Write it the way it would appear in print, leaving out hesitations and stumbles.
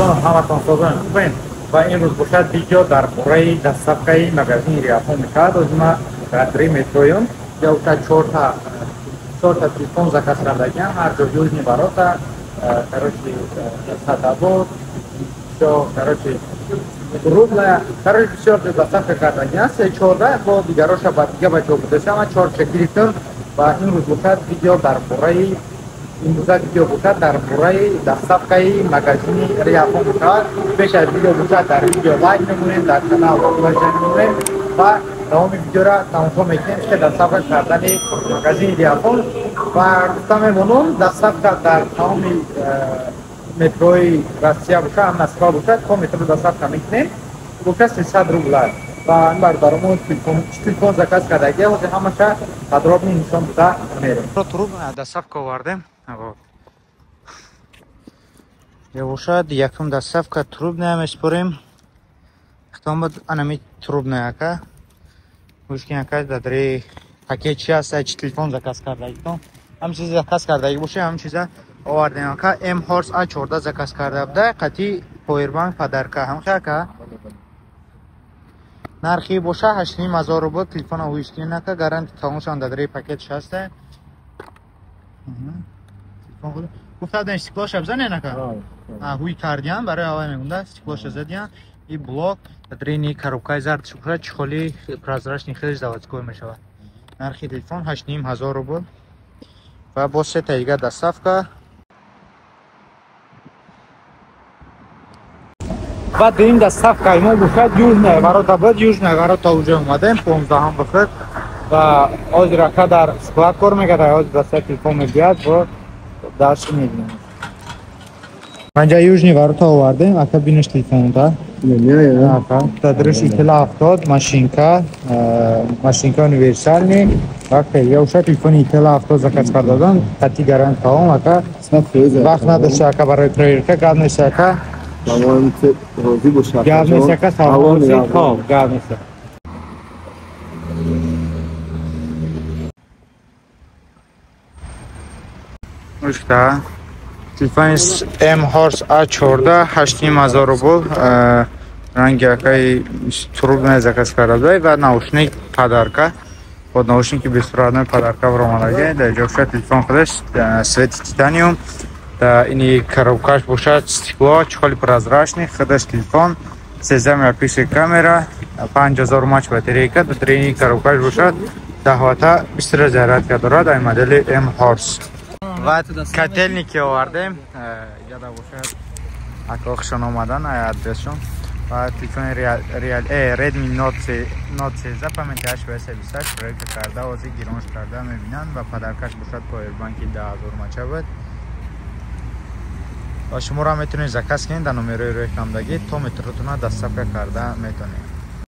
Дӯстон, ҳаматон созон хубем ва имрӯз бошад видео дар бораи доставкаи магазини Реалфон мешавад. Ҳозир ма дар три метроём ё чорта телефон заказ кардагиам, ҳар ҷо Южный ворота, короче, Садовод, всё, короче, Рубная, короче, бисёр ҷо доставка кардагиам, се-чорда бо дигароша ба дига бачаҳо будашам, ман чорча гирифтам ва имрӯз бошад видео дар бораи имрӯза видео бошад дар бораи доставкаи магазини Реалфон мешавад. Пеш аз видео бошад дар видео лайк мемонем, дар канал обуна мемонем ва давоми видеоро тамошо мекунем, ки доставка кардани магазини Реалфон. Ва гуфта мемонам, доставка дар тамоми метрои Россия бошад, ҳам Москва бошад, то метро доставка мекунем, бошад 300 рубла. Ва ин бародарамон телефон заказ кардагия, ҳозир ҳамаша подробно нишон дода мерем. Доставка овардем. Я бошад якум доставка трубная меспорем. Хтом анами трубная ака. Мушкин ака дадри пакет чи аст, чи телефон заказ кардагитон. Ҳам чизи заказ кардаги боша, ҳам чиза овардем ака. М Horse A14 заказ карда буда, қати powerbank подарка. Ҳам ака. Нархи боша 8,5 ҳазор рубл, телефона ҳуйскин ака, гарантия тамошан дадри пакет шаста. Гуфта стеклоша бизанен ака? Ҳуй кардиан, барои аввал мегунда стеклоша задиан. И блок дрени коробкаи зард шукра чехоли прозрачный хеле заводской мешавад. Нархи телефон 8,5 ҳазор рубл. Ва бо сета дига доставка. Ва дуюм доставкаи мо бошад Южная ворота буд. Южная ворота уже омадем 15 бихӯд. Ва ҳозир ака дар склад кор мекард, ҳозир даста телефон мебиёд ва дарси мебинем. Панҷа Южный ворота овардем, ака бинеш телефонда. Ака, дадриш итила 70 машинка, машинка универсальный. Вақте я уша телефони итила 70 заказ кардадан, қати гарант кавом ака. Вақт надошта ака барои проверка, гап нест ака. Гап нест ака, салом бошед, хоб, гап нест. Ушта телефони М Horse A14 8,5 ҳазор рубл, ранги акаи трубная заказ карда ва наушник подарка. Под наушники беспроводной подарка баромадаги. Дар ҷо шуд телефон худаш свети титаниум, да ини коробкаш бошад стекло, чехоли прозрачный, худаш телефон 13 мегапиксел камера, 5000 мАч батарейка, дар ини коробкаш бошад 10 ватта бистра зарядка дорад, ай модели М Horse. Ва котельники овардем, яда бошад ака хушон омадан ай адресшон. Ва телефони Redmi Note 13 памяти 828 проверка карда, ҳозир гиронш карда мебинанд ва подаркаш бошад powerbank 10000 мача буд. Ва шуморо метавонед заказ кунед дар номерои рӯи камдагӣ, то метротона доставка карда метавонед.